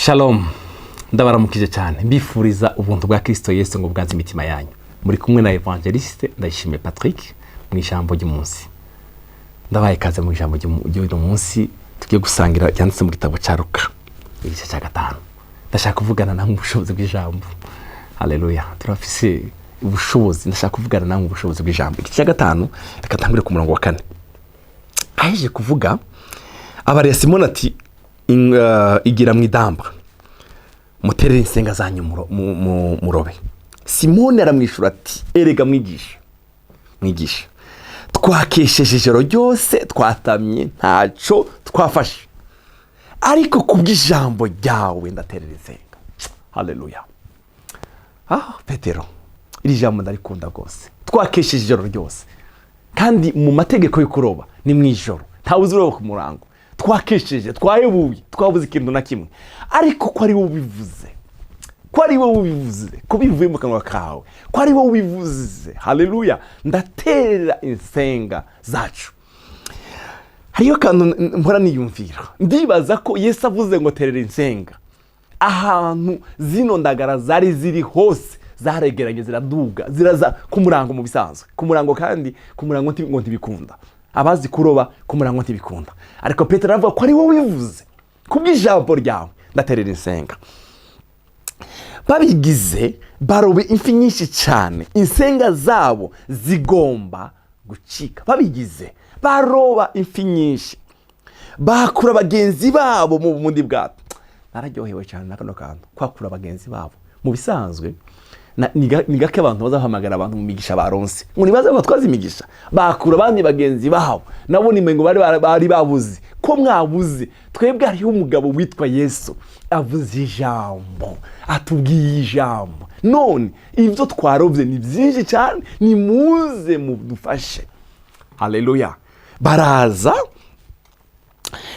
Shalom, ndabaramukije cyane, mbifuriza ubuntu bwa Kirisito Yesu ngo bwanze imitima yanyu. Muri kumwe na Evangeliste Ndayishimiye Patrick mu ijambo ry'umunsi. Ndabaye ikaze mu ijambo ry'uyu munsi tugiye gusangira, ryanditse mu gitabo cya Luka, igice cya 5. Ndashaka kuvugana namwe ubushobozi bw'ijambo. Haleluya, turafise ubushobozi. Ndashaka kuvugana namwe ubushobozi bw'ijambo. Igice cya 5, reka ntangure ku murongo wa 4. Aheje kuvuga, abariya Simoni ati: "Igira mu idamba, muterere insenga zanyu murobe." Simoni aramwishyura ati: "Erega mwigisha, mwigisha, twakesheje ijoro ryose, twatamye, ntacyo twafashe, ariko kubw'ijambo ryawe ndaterera insenga." Haleluya! Ah, Petero, iri jambo ndarikunda rwose. Twakesheje ijoro ryose, kandi mu mategeko yo kuroba ni mu ijoro, ntawe uzi uroba ku murango. Twakesheje, twahebuye, twabuze ikintu na kimwe, ariko ko ari wowe ubivuze, ko ari wowe ubivuze, ko bivuye mu kanwa kawe, ko ari wowe ubivuze, haleluya, ndaterera insenga zacu. Hariyo akantu mpora niyumvira. Ndibaza ko Yesu avuze ngo terera insenga, ahantu zino ndagara zari ziri hose zaregeranye, ziraduga, ziraza ku murango. Mu bisanzwe ku murango, kandi ku murango ngo ntibikunda. Abazi kuroba, ku murango ntibikunda. Ariko Petero aravuga ko ari wowe ubivuze, kubw'ijambo ryawe ndaterera insenga. Babigize, barobe imfi nyinshi cyane, insenga zabo zigomba gucika. Babigize, baroba imfi nyinshi, bakura bagenzi babo mu bundi bwato. Nararyohewe cyane na kano kantu, kwakura bagenzi babo. Mu bisanzwe ni gake abantu bazahamagara abantu mu migisha baronse ngo nibaze batwaze imigisha. Bakura abandi bagenzi babo nabo, ni ngo bari babuze ko mwabuze. Twebwe hariho umugabo witwa Yesu, avuze ijambo, atubwiye ijambo, none ibyo twarobye ni byinshi cyane, nimuze mudufashe. Haleluya! Baraza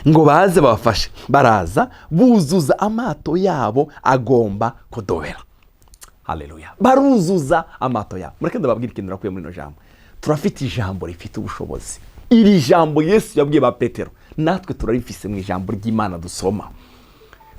ngo baze babafashe. Baraza, buzuza amato yabo agomba kudobera. Haleluya! Baruzuza amato yabo. Mureke ndababwira ikintu nakuye muri ino jambo. Turafite ijambo rifite ubushobozi. Iri jambo Yesu yabwiye ba Petero, natwe turarifise mu ijambo ry'Imana dusoma.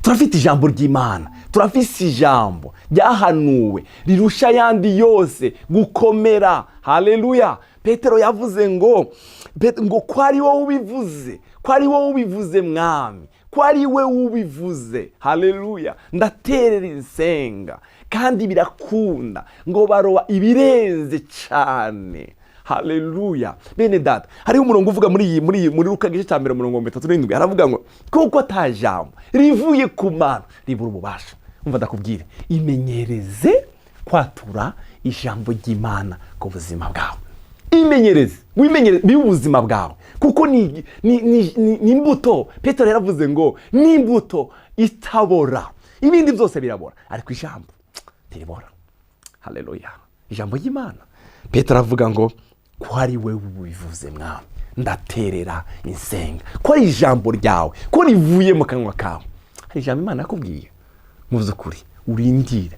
Turafite ijambo ry'Imana, turafise ijambo ryahanuwe rirusha ayandi yose gukomera. Haleluya! Petero yavuze ngo ko ari wowe ubivuze, ko ari wowe ubivuze mwami, ko ari we ubivuze, haleluya, ndaterera insenga. Kandi birakunda ngo baroba ibirenze cyane. Haleluya! Bene data, hariho umurongo uvuga muri Luka igice cya 1, umurongo 37, haravuga ngo kuko ata jambo rivuye ku Mana ribura ububasha. Umva ndakubwire, imenyereze kwatura ijambo ry'Imana ku buzima bwawe. Imenyereze, wimenyereze, bibe ubuzima bwawe, kuko ni imbuto. Petero yaravuze ngo ni imbuto itabora. Ibindi byose birabora, ariko ijambo ntiribora. Haleluya! Ijambo ry'Imana. Petero aravuga ngo ko ari we ubivuze mwami, ndaterera insenga, ko ari ijambo ryawe, ko rivuye mu kanwa kawe. Hari ijambo Imana yakubwiye, mu by'ukuri urindire,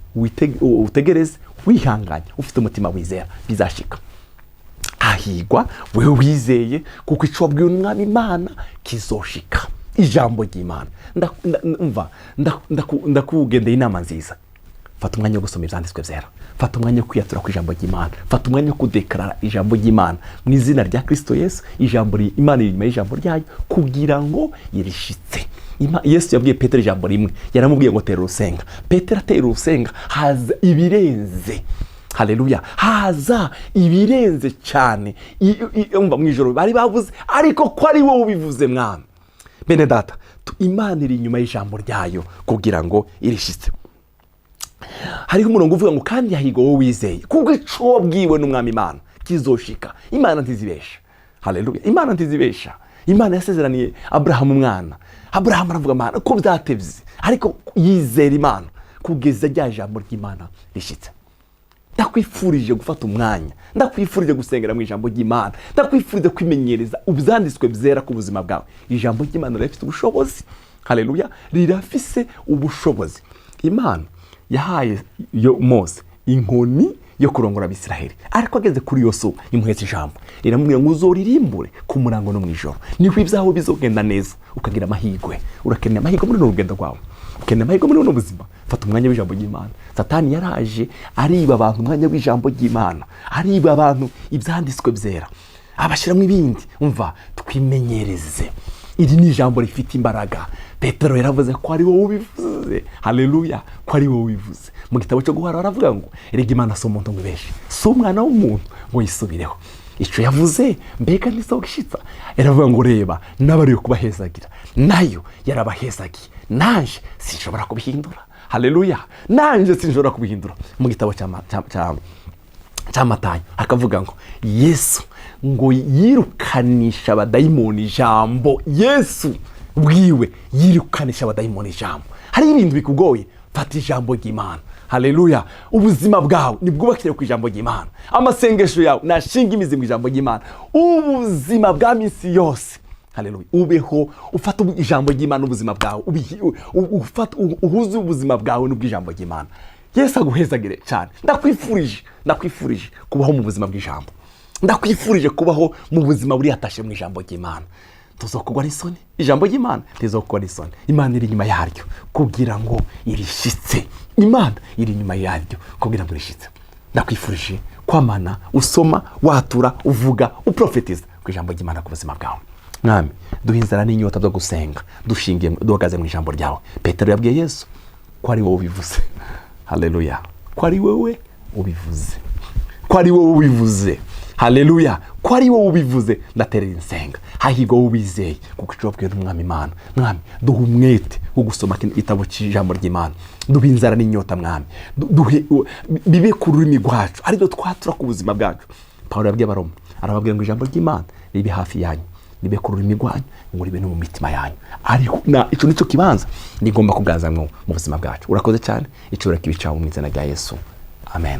utegereze wihanganye, ufite umutima wizera, bizashika. Hahigwa wewe wizeye, kuko icyo wabwiwe n'Umwami Imana kizoshika. Ijambo ry'Imana. Umva, ndakugendeye inama nziza: fata umwanya wo gusoma ibyanditswe byera, fata umwanya wo kwiyatura ku ijambo ry'Imana, fata umwanya wo kudekarara ijambo ry'Imana mu izina rya Kirisito Yesu. Ijambo Imana iri inyuma y'ijambo ryayo kugira ngo irishitse. Yesu yabwiye Petero ijambo rimwe, yaramubwiye ngo tera urusenga. Petero atera urusenga, haza ibirenze. Haleluya! Haza ibirenze cyane. Umva, mu ijoro bari babuze, ariko ko ari wowe ubivuze mwami. Bene data, Imana iri inyuma y'ijambo ryayo kugira ngo irishitse. Hariho umurongo uvuga ngo kandi hahirwa wowe wizeye, kuko ico wabwiwe n'Umwami Imana kizoshika. Imana ntizibesha. Haleluya! Imana ntizibesha. Imana yasezeraniye Aburahamu umwana. Aburahamu aravuga: "Mana, ko byatevye?" Ariko yizera Imana kugeza rya jambo ry'Imana rishitse. Ndakwifurije gufata umwanya, ndakwifurije gusengera mu ijambo ry'Imana, ndakwifurije kwimenyereza ibyanditswe byera ku buzima bwawe. Ijambo ry'Imana rirafite ubushobozi. Haleluya! Rirafise ubushobozi. Imana yahaye yo Mose inkoni yo kurongora Abisiraheli, ariko ageze kuri Yosuwa imuhetse ijambo, iramubwira ngo uzoririmbure ku murango no mu ijoro, niho ibyawe bizogenda neza, ukagira amahirwe. Urakeneye amahirwe muri runo rugendo rwawe. Ukeneye amahirwe muri buno buzima, fata umwanya w'ijambo ry'Imana. Satani yaraje ariba abantu umwanya w'ijambo ry'Imana, ariba abantu ibyanditswe byera, abashyiramo ibindi. Umva, twimenyereze, iri ni ijambo rifite imbaraga. Petero yaravuze ko ari wowe ubivuze. Haleluya, ko ari wowe ubivuze. Mu gitabo cyo guhara baravuga ngo erega Imana si umuntu ngo ibeshe, si umwana w'umuntu ngo yisubireho. Icyo yavuze mbega ntizo gishitsa. Yaravuga ngo reba n'abariyo kubahezagira, nayo yarabahezagiye, nanje sinshobora kubihindura. Haleluya, nanje sinshobora kubihindura. Mu gitabo cya Matayo akavuga ngo Yesu ngo yirukanisha abadayimoni ijambo. Yesu bwiwe yirukanisha abadayimoni ijambo. Hari ibintu bikugoye, fata ijambo ry'Imana. Haleluya. Ubuzima bwawe nibwubakire ku ijambo ry'Imana, amasengesho yawe nashinga imizi mu ijambo ry'Imana, ubuzima bwa minsi yose. Haleluya. Ubeho ufata ijambo ry'Imana, ubuzima bwawe uhuze ubuzima bwawe n'ubw'ijambo ry'Imana. Yesu aguhezagire cyane. Ndakwifurije kubaho mu buzima bw'ijambo, ndakwifurije kubaho mu buzima buri atashe mu ijambo ry'Imana. Tuzokugwa n'isoni, ijambo ry'Imana rizokugwa n'isoni. Imana iri inyuma yaryo kugira ngo irishitse, Imana iri inyuma yaryo kugira ngo irishitse. Ndakwifurije kwamana usoma, watura, uvuga, uprofetiza ku ijambo ry'Imana ku buzima bwawe. Mwami, duhe inzara n'inyota byo gusenga dushingiye, duhagaze mu ijambo ryawe. Petero yabwiye Yesu ko ari wowe ubivuze. Haleluya, ko ari wowe ubivuze, ko ari wowe ubivuze. Haleluya, ko ari wowe ubivuze. Ndaterera insenga, hahirwa wowe wizeye, kuko icyo wabwiwe n'Umwami Imana. Mwami, duhe umwete wo gusoma kino gitabo cy'ijambo ry'Imana, duhe inzara n'inyota. Mwami, duhe bibe ku rurimi rwacu, aribyo twatura ku buzima bwacu. Pawulo yabwiye Abaroma, arababwira ngo ijambo ry'Imana ribe hafi yanyu, ribe ku rurimi rwanyu, ngo ribe no mu mitima yanyu. Ariko na icyo nicyo kibanza nigomba kugazamwo mu buzima bwacu. Urakoze cyane, icyubahiro kibe cyawe mu izina rya Yesu, amen.